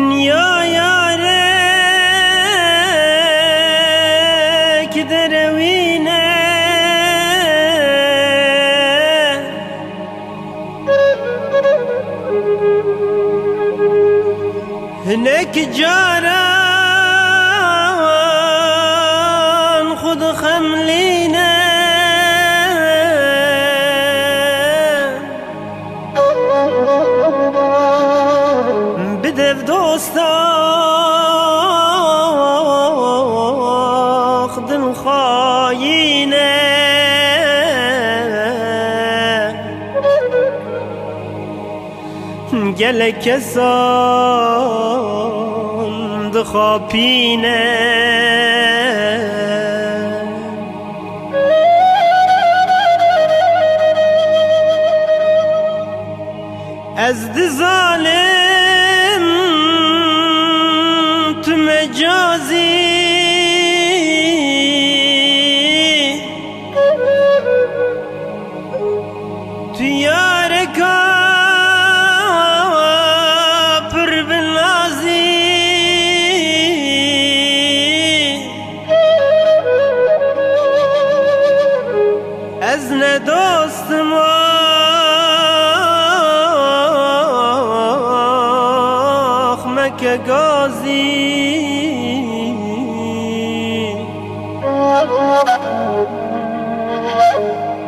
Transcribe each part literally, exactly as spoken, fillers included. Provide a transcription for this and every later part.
Ya yarek derewîne, hinek caran xwe dixemlîne. Bi dev dosta xwe dilxayîne. Gelek kesan dixapîne. Ez dizanim tu mecazî, tu yareka pir bi nazî. Ez ne dostim, ax meke gazî.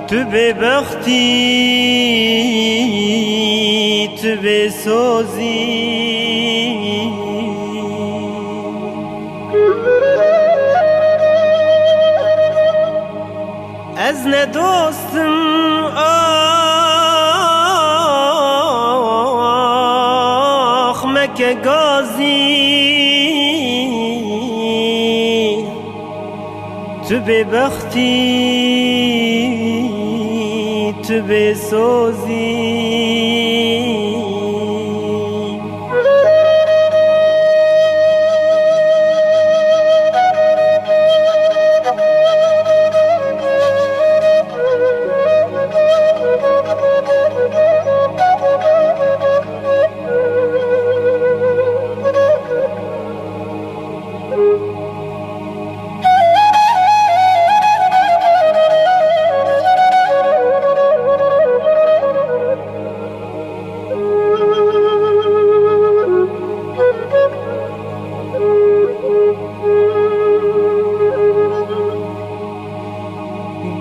Tu bêbextî, tu bêsozî. Ez ne dostim, ax meke gazî. Tu bêbextî, tu bêsozî.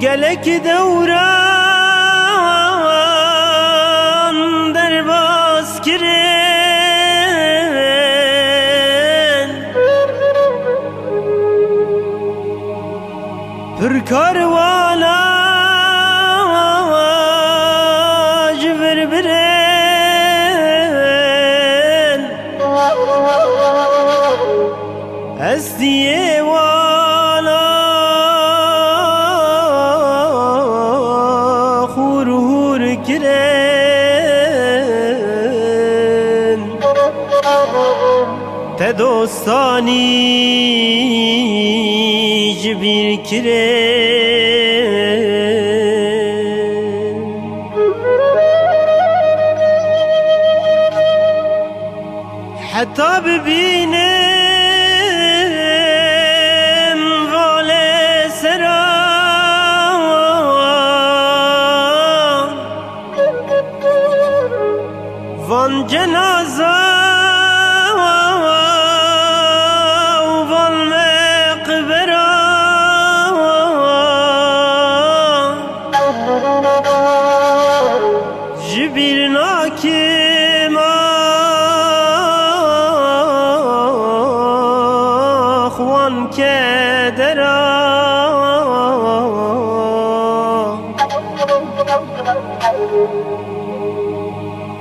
Gelek dewran derbas kirin. Pir karwana ji vir birin. Hestiyê wana hûr hûr kirin. Te dostanî ji bîr kirin. Heta bibînim valê seran. Van cenaza û van meqbera, ji bîr nakim ax wan kedera.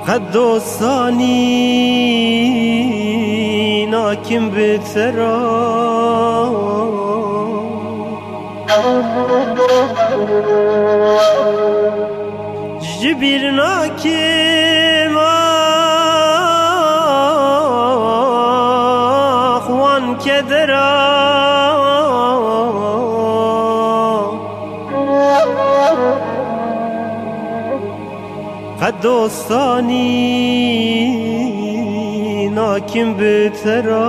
Qet dostanî nakim bi te re. Ji bîr nakim ax wan kedera. Qet Dostanî nakin bi te re.